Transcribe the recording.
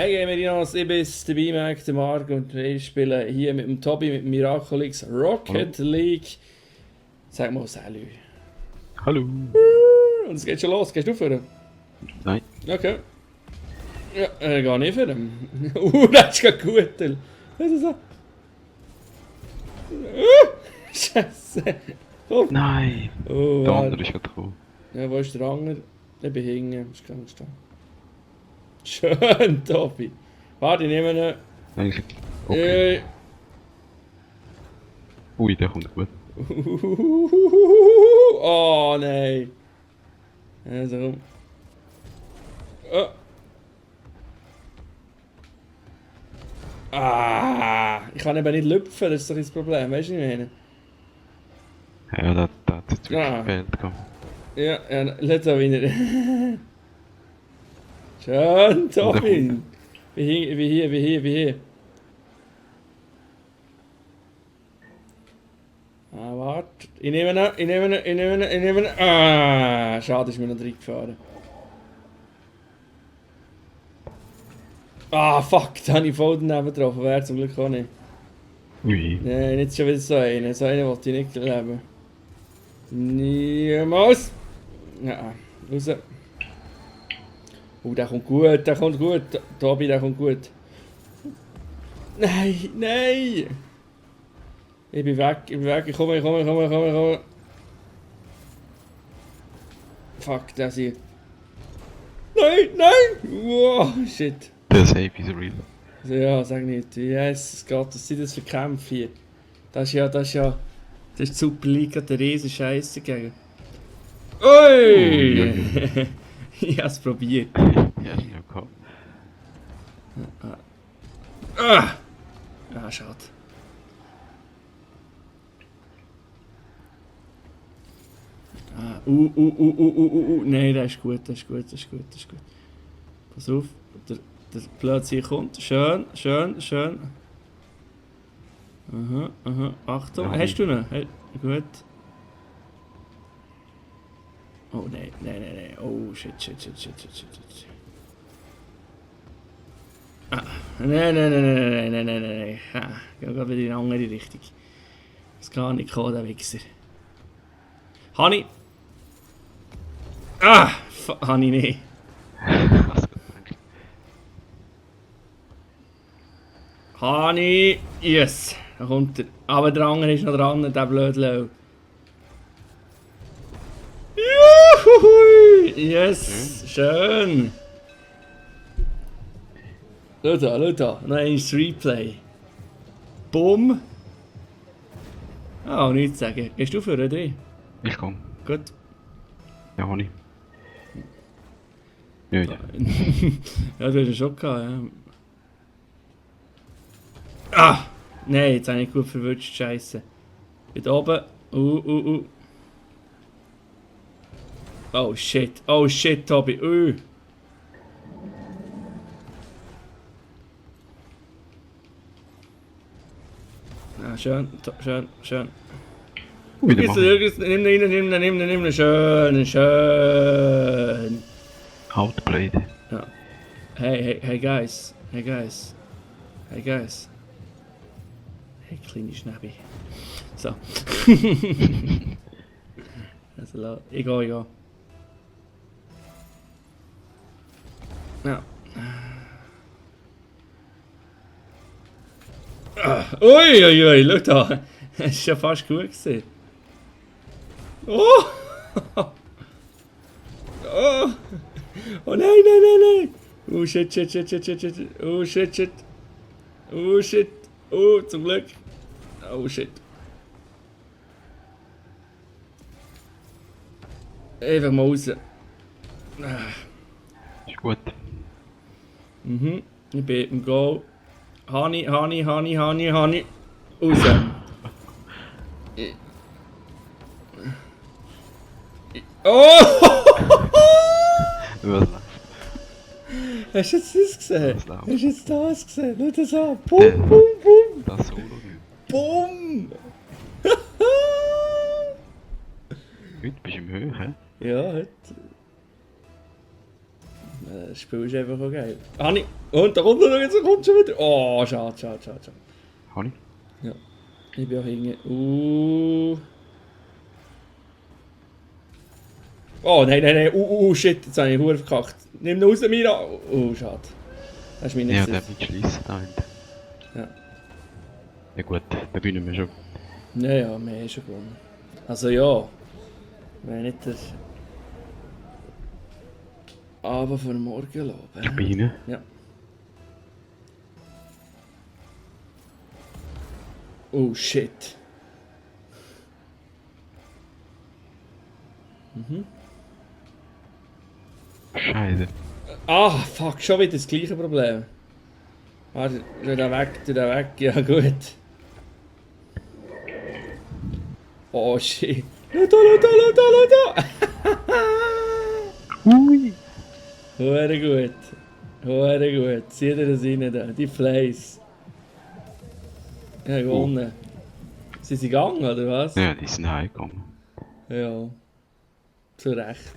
Hey Gemerinos, ich bin der B-Mac, der Marc und wir spielen hier mit dem Tobi, mit dem Miraculix Rocket League. Sag mal Salü. Hallo. Und es geht schon los, gehst du für ihn? Nein. Okay. Ja, gar nicht für ihn. Das ist gerade gut. Was ist das? Scheiße. Komm. Nein. Oh, Der andere ist gerade gekommen. Ja, wo ist der andere? Ich bin hinten, ist gar nicht da. Schön, Tobi. Warte, ich nehme ihn. Eigentlich. Okay. Ui, der kommt gut. Oh nein. Also. Oh. Ah, ich kann eben nicht lüpfen, das ist doch das Problem, weißt du, was ich meine? Ja, da hat es wirklich Ah. gefehlt. Komm. Ja, lass auch wieder. Schön, Tobi. Wie hier. Ah, warte. Ich nehme ihn. Ah, schade, ist mir noch reingefahren. Ah, fuck, da habe ich voll daneben getroffen. Wäre zum Glück auch nicht. Ui. Nein, nicht schon wieder so einen. So einen wollte ich nicht leben. Niemals! Ja, raus. Oh, der kommt gut. Tobi, der kommt gut. Nein! Ich bin weg, ich komme. Fuck, der ist hier. Nein! Wow, shit. Der Safe is real. Ja, sag nicht. Yes, Gott, was sind das für Kämpfe hier? Das ist die Superliga der riesen Scheiße gegen. Ui! Ich hab's probiert. Ja, ja, komm. Ah, schade. Nein, das ist gut. Pass auf, der Platz hier kommt. Schön. Aha. Achtung, Ja, hast du ihn? Gut. Oh nein. Oh shit. Ah, nein. Ah, geh gerade wieder in eine andere Richtung. Das kann nicht kommen, der Wichser. Hani! Ah! Hani nicht. Hani! Yes! Da kommt er. Aber der andere ist noch dran, der blöde Juhu! Yes! Schön! Schau da. Noch ein Replay. Bumm! Ah, nichts sagen. Gehst du für oder? Ich komm. Gut. Ja, Honey. Ja, ja. Ja, du hast ja schon gehabt, ja. Ah! Nein, jetzt habe ich nicht gut verwünscht, Scheiße. Mit oben. Oh shit, Tobi. Ja, schön. Ui, der Mann. Nimm ihn. Schön. Outplayed. Ja. Hey guys. Hey, kleine Schnäbi. So. Also, ich gehe. Ja. Ui, schau da. Das ist ja fast gut gewesen. Oh! Oh nein! Oh shit. Oh, zum Glück. Oh shit. Einfach mal raus. Ist gut. Ich bin im Goal. Hani. Raus. Oh! Was läuft? Hast du jetzt das gesehen? Was läuft? Hast du jetzt das gesehen? Schau das an. Bum. Das Solo. Bumm! Heute bist du im Höhe, hä? Ja, heute. Das Spiel ist einfach auch geil. Hani! Und da kommt er noch, jetzt kommt schon wieder. Oh, schade. Hab ich? Ja. Ich bin auch hinten. Oh, nein. Shit, jetzt habe ich Hure verkackt. Nimm ihn raus, Mira. Schade. Das ist meine Ja, Sicht. der wird schließen da hinten. Ja. Ja gut, da gewinnen wir schon. Ja, wir haben schon gewonnen. Also ja. Wenn nicht der... Abend vor dem Morgen Ich lassen. bin rein. Ja. Oh shit. Scheiße. Ah, fuck, schon wieder das gleiche Problem. Warte, tu den weg, ja gut. Oh shit. Schau da. Hui! Hure gut. Zieh dir das rein da, die Fleiss. Ja, gewonnen. Sind sie gegangen, oder was? Ja, die sind heimgegangen. Ja. Zu Recht.